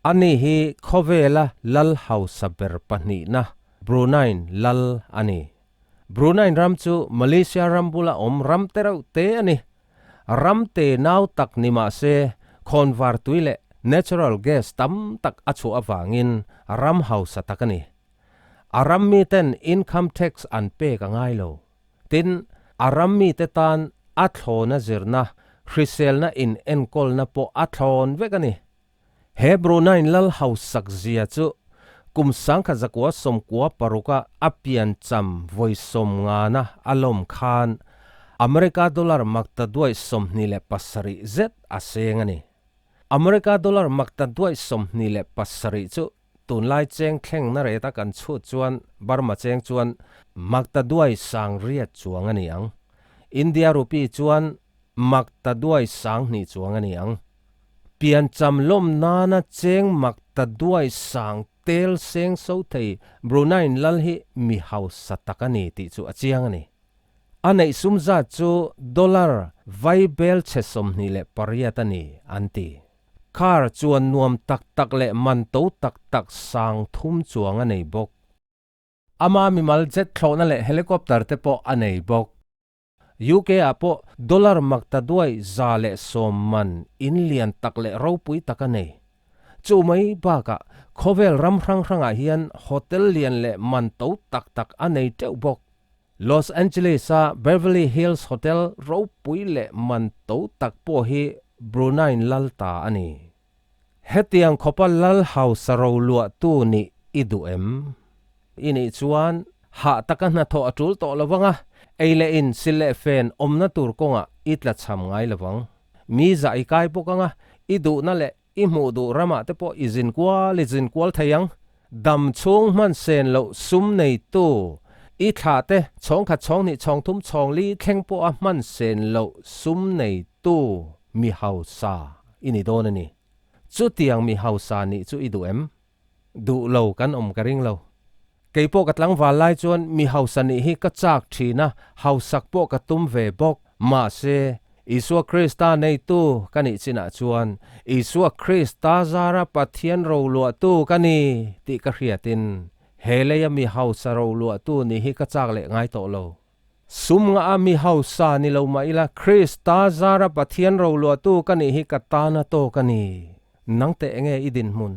Ani hi khawvela lal hausa ber pahnihna Brunei lal a ni. Brunei ram chu Malaysia ram bula awm ram te reuh te a ni. Ram te nau tak ni mah se, khawnvar tui leh natural gas tam tak a chhuah avangin ram hausa tak a ni. A ram miten income tax an pek a ngai lo. Tin, a ram mite tan a thlawna zirna, hriselna in enkawlna pawh a thlawn vek a ni. He Brunei lal hausak zia chu kum 1996 a piancham vawi sawmngana a lawm khan America dollar maktaduai 27 zet a seng a ni. America dollar maktaduai 27 chu tunlai cheng thlengna reta kan chhut chuan Burma cheng chuan maktaduai 8000 chuang a ni ang. India rupee chuan maktaduai 2000 chuang a ni ang. Piancham lawm nana cheng maktaduai sang tel seng so thei Brunei lal hi mi hausa tak a ni tih chu a chiang a ni. A neih sum zat chu dollar vai bel chhe 28 a ni an ti. Car chuan nuam tak tak leh man to tak tak 3000 chuang a nei bawk. Ama mi mal jet thlawhna leh helicopter te pawh a nei bawk. UK a pawh dollar maktaduai 110 man in lian tak leh ropui tak a nei. Chu mai bakah khawvel ram hrang hrangah hian hotel lian leh man to tak tak a nei teuh bawk. Los Angeles a Beverly Hills Hotel ropui leh man to tak pawh hi Brunei lal ta a ni. Hetiang khawpa lal hausa ro luah tu ni i duh em? Ini chuan ha taka hna thaw a tul tawh lovanga ei leh in sil leh fen awmna tur kawnga i tla cham ngai lovang. Mi za i kai bawk anga i duhna leh i hmuh duh ramah te pawh i zin kual i zin kual thei ang. Dam chhung hman sen loh sum nei tu i thla te chhawng khat chhawng hnih chhawng thum chhawng li thleng pawh a hman sen loh sum nei tu mi hausa ini dawn a ni. Chu tiang mi hausa nih chu i duh em? Duh lo kan awm ka ring lo. Keipawh ka tlangval lai chuan mi hausa nih hi ka chak thin a, hausak pawh ka tum ve bawk. Mahse, Isua Krista neitu ka nih chinah chuan Isua Krista zara Pathian ro luahtu ka ni tih ka hriatin he leia mi hausa ro luahtu nih hi ka chak leh ngai tawh lo. Sum nga a mi hausa ni lo mah ila Krista zara Pathian ro luahtu ka nih hi ka tana tawk a ni. Nang te enge i dinhmun?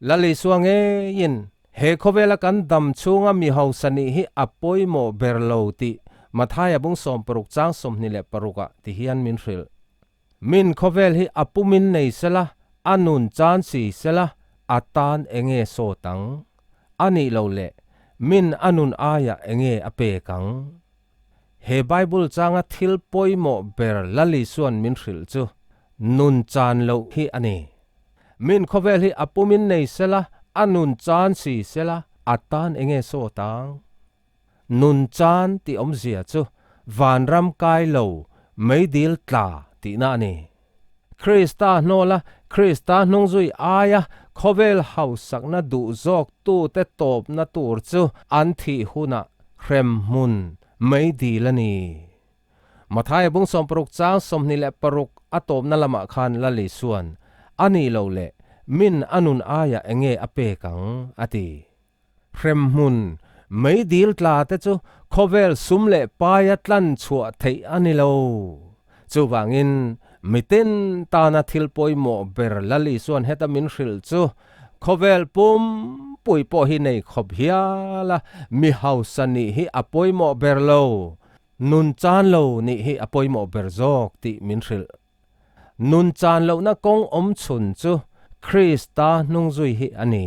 Lal Isua ngeiin he khawvela kan dam chhunga mi hausa nih hi a pawimawh ber lo tih Mathaia bung 16 chang 26 ah ti hian min hrilh. Min khawvel hi a pumin nei sela, a nun chan si sela, a tan enge sawt ang? Ani lo le, min a nun aia enge a pek ang? He Bible changa thil pawimawh ber Lal Isuan min hrilh chu nun chan loh hi a ni. Min khawvel hi a pumin nei sela, a nun chan si sela, a tan enge sawt ang? Nun chan tih awmzia chu vanram kai lo meidil tla tihna a ni. Krista hnawla Krista hnungzui aia khawvel hausakna duh zawk tu te tawpna tur chu an thih hunah hrem hmun meidil a ni. Mathaia bung 16 chang 26 a tawpna lamah khan Lal Isuan ani lo leh min a nun aia enge a pek ang a ti. Hrem hmun meidil tla te chu khawvel sum leh paia tlan chhuah theih a ni lo. Chuwangin mitin tana thil pawimawh ber Lal Isuan heta min hrilh chu khawvel pum pui pawh hi nei khawp hiala mi hausa nih hi a pawimawh ber lo. Nun chan lo nih hi a pawimawh ber zawk tih min hrilh. Nun chan lohna kawng awm chhun chu Krista hnungzui hi a ni.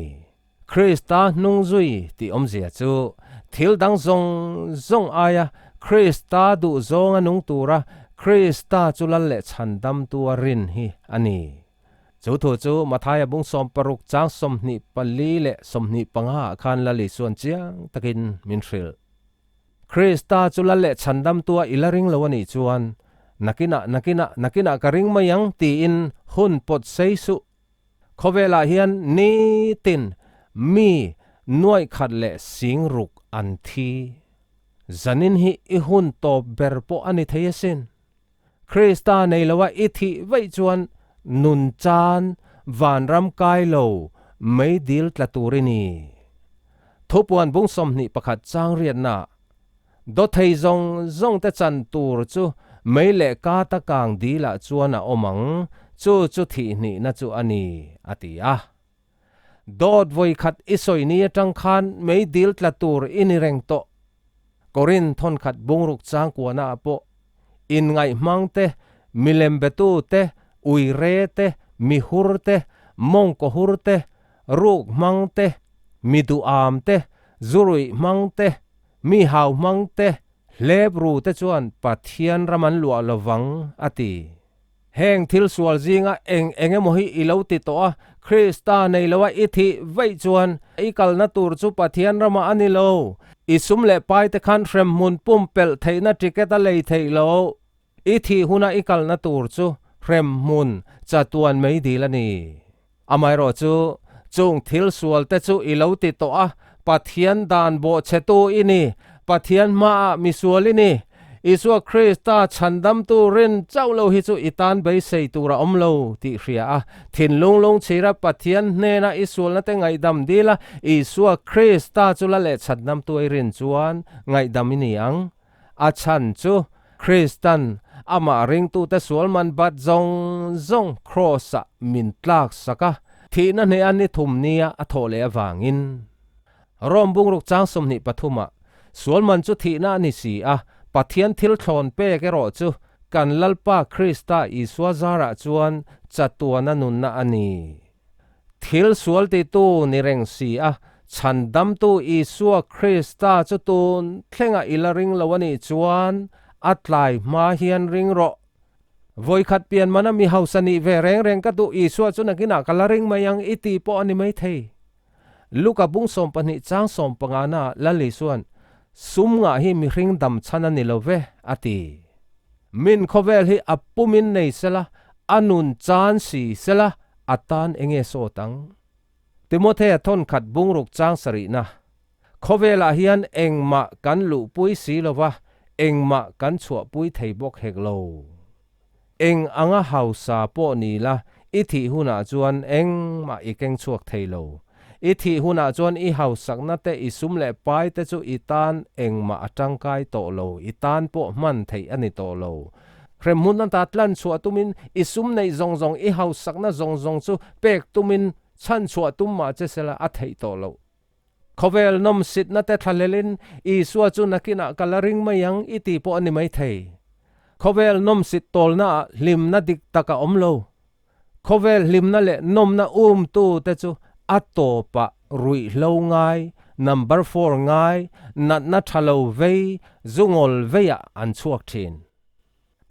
Krista hnungzui tih awmzia chu thil dang zawng zawng aia Krista duh zawng a nung tura Krista chu lal leh chhan dam tu a rin hi a ni. Chu thu chu Mathaia bung 16 chang 24 leh 25 ah khan Lal Isuan chiang takin min hrilh. Krista chu lal leh chhan dam tu a ila ring lo ani chuan nakina nakina nakina ka ring mai ang tiin hun pawt sei su. Khawvelah hian ni tin mi nuai khat leh sing ruk an thi. Zanin hi i hun tawp ber pawh ani thei asin. Krista nei lowa i thi vei chuan nun chan vanram kai lo meidil tla tur i ni. Thupuan bung 21 chang riatna Dawthei zawng zawng te chan tur chu mei leh kata kang dilah chuan a awm ang, chu chu thihhnihna chu a ni, a ti a. Dawt vawi khat i sawi ni atang khan mei dil tla tur i ni reng tawh. Korin thawnkhat bungruk chang kuana ah pawh inngaihmang te, milem betu te, uire te, mihur te, mawngkawhur te, ruk hmang te, mi duham te, zuruih hmang te, Mi hau hmang te, hlep ru te chuan Pathian ram an luah lo vang, a ti. Heng thil sual zinga eng eng emaw hi i lo ti tawh a, Krista nei loa i thih vaih chuan i kalna tur chu Pathian ramah a ni lo. I sum leh pai te khan hremhmun pumpelh theihna ticket a lei theih lo. I thih huna i kalna tur chu hremhmun chatuan meidil a ni. Amaherawhchu, chung thil sual te chu i lo ti tawh a, Pathian dan bawhchhetu i ni, Pathian hmaah misual i ni. Isua Krista chhandamtu rin chauh lo hi chu i tan beisei tur a awm lo tih hria a, thinlung lungchhira Pathian hnena i sualna te ngaihdam dil a, Isua Krista chu la leh chhandamtu ei rin chuan ngaihdam i ni ang. A chhan chu Kristan amah ringtute sual man bat zawng zawng Kraws-ah min tlak sak a, thihna hneha ni thum nia a thawh leh avangin. Rom bungruk chang 23-ah, Sual man chu thihna a ni si a, Pathian thil thlawn pek erawh chu kan Lalpa Krista Isua zarah chuan chatuana nunna a ni. Thil sual titu ni reng si a, Chhandamtu Isua Krista chu tun thlengah i la ring lo a nih chuan a tlai hma hian ring rawh. Vawikhat pian mana mi hausa nih ve reng reng ka duh Isua chu nakinah ka la ring mai ang i ti pawh a ni maithei. Luka bung 12 chang 15 na Lal Isua'n, Sum ngah hi mihring dam chhan a ni lo ve, a ti. Min khawvel hi a pumin nei sela, a nun chan si sela, a tan enge sawt ang? Timothea thawnkhat bungruk chang sarihna, Khawvelah hian engmah kan luhpui si lova, engmah kan chhuahpui thei bawk hek lo. Eng anga hausa pawh ni la, i thih hunah chuan engmah i keng chhuak thei lo. I thih hunah chuan i hausakna te, i sum leh pai te chu i tan engmah a tangkai tawh lo, i tan pawh hman theih a ni tawh lo. Hremhmun ata tlan chhuah tumin i sum neih zawng zawng, i hausakna zawng zawng chu pek tumin chhan chhuah tum mah che sela a theih tawh loh. Khawvel nawmsitna te thlahlelin Isua chu nakinah ka la ring mai ang i ti pawh a ni maithei. Khawvel nawmsit tawlnaah hlimna dik tak a awm lo. Khawvel hlimna leh nawmna umtu te chu a tawpah ruihhlo ngai, number four ngai, natna tha lo vei, zungawl veiah an chhuak thin.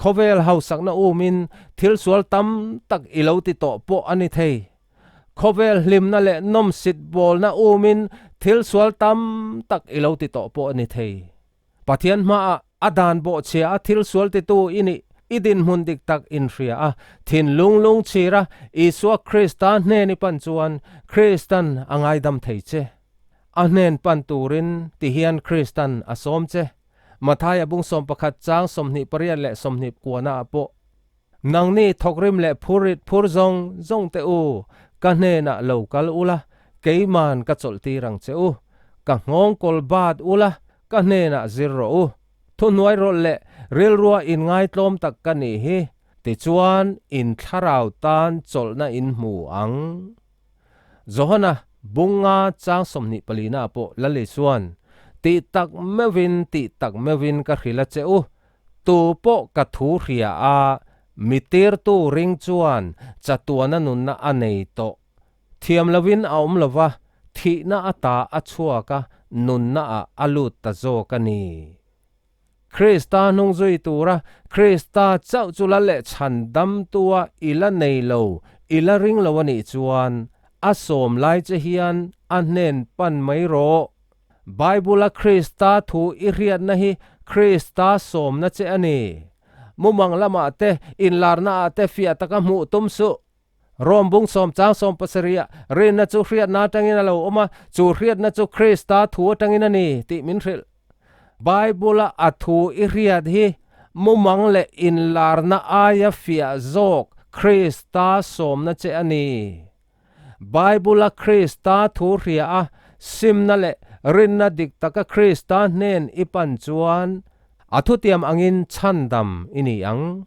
Khawvel hausakna umin thil sual tam tak i lo ti tawh pawh a ni thei. Khawvel hlimna leh nawmsit bawlna umin thil sual tam tak i lo ti tawh pawh a ni thei. Pathian hmaah a dan bawhchhia a thil sual titu i nih i dinhmun dik tak inhria a, thinlung lungchhira Isua Krista hnen i pan chuan Kristan a ngaidam thei che. A hnen pan turin tihian Kristan a sawm che. Mathaia bung 11 chang 28 leh 29 ah pawh, Nangni thawkrim leh phurrit phur zawng zawng te u, ka hnenah lo kal ula, keiman ka chawlh tir ang che u. Ka nghawng kawl bat ula, ka hnenah zir rawh u. Thuhnuai rawlh leh rilrua inngaitlawm tak ka nih hi, tichuan in thlarau tan chawlhna in hmu ang. Johana bunga chang 24 na pawh Lali chuan, Tih tak meuhin, tih tak meuhin ka hrilh a che u, tu pawh ka thu hria a, mi tirtu ring chuan chatuana nunna a nei tawh. Thiam loin a awm lo va, thihna ata a chhuak a, nunna ah a lut ta zawk a ni. Krista hnung zui tura Krista chauh chu la leh chhan damtua i la nei lo, i la ring lo a nih chuan, a sawm lai che hian a hnen pan mai rawh. Bible-a Krista thu i hriatna hi Krista sawmna che a ni. Mumang lamah te, inlarnaah te fiah taka hmuh tum suh. Rom bung sawm chang 70 ah rinna chu hriatna atangin a lo awm a, chu hriatna chu Krista thu atangin a ni tih min hrilh. Bible-a a thu i hriat hi mumang leh inlarna aia fiah zawk Krista sawmna che a ni. Bible-a Krista thu hria a, simna leh rinna dik taka Krista hnen i pan chuan a thutiam angin chhandam i ni ang.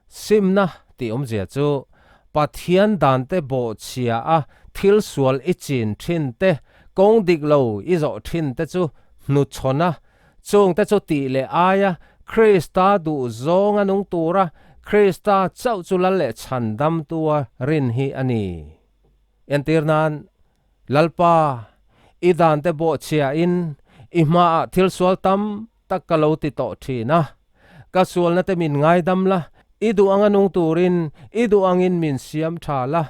Simna tih awmzia chu Pathian dante bawhchhia a thil sual i chin thin te, kawng dik lo i zawh thin te chu hnuchhawn a, chungte chu tih leh aia Krista duh zawnga nung tura Krista chauh chu lal leh chhandamtua rin hi a ni. Entir nan, Lalpa, i dante bawhchhiain i hmaah thil sual tam tak ka lo ti tawh thin a. Ka sualna te min ngaidam la, i duh anga nung turin i duh angin min siam tha la,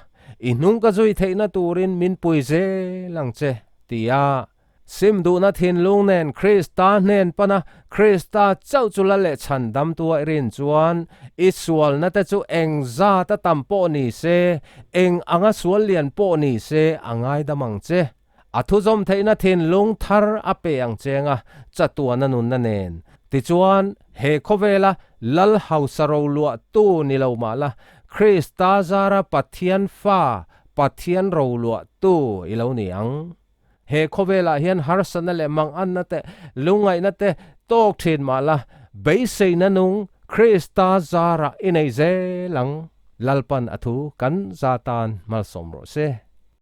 i hnung ka zui theihna turin min pui zel ang che, tia sim duhna thinlung nen Krista hnen pana Krista chauh chu la leh chhandamtua i rin chuan i sualna te chu eng zat a tam pawh ni se, eng anga sual lian pawh ni se a ngaidam ang che. A thuzawm theihna thinlung thar a pe ang cheng a, chatuana nunna nen. Tichuan, he khawvela Lal hausa roluahtu ni lo mah la, Krista zara Pathian fa, Pathian roluahtu i lo ni ang. He khawvelah hian harsatna leh manganna te, lungngaihna te tawk thin mah la, beiseina nung Krista zara i nei zel ang. Lalpan a thu kan za tan malsawm rawh se.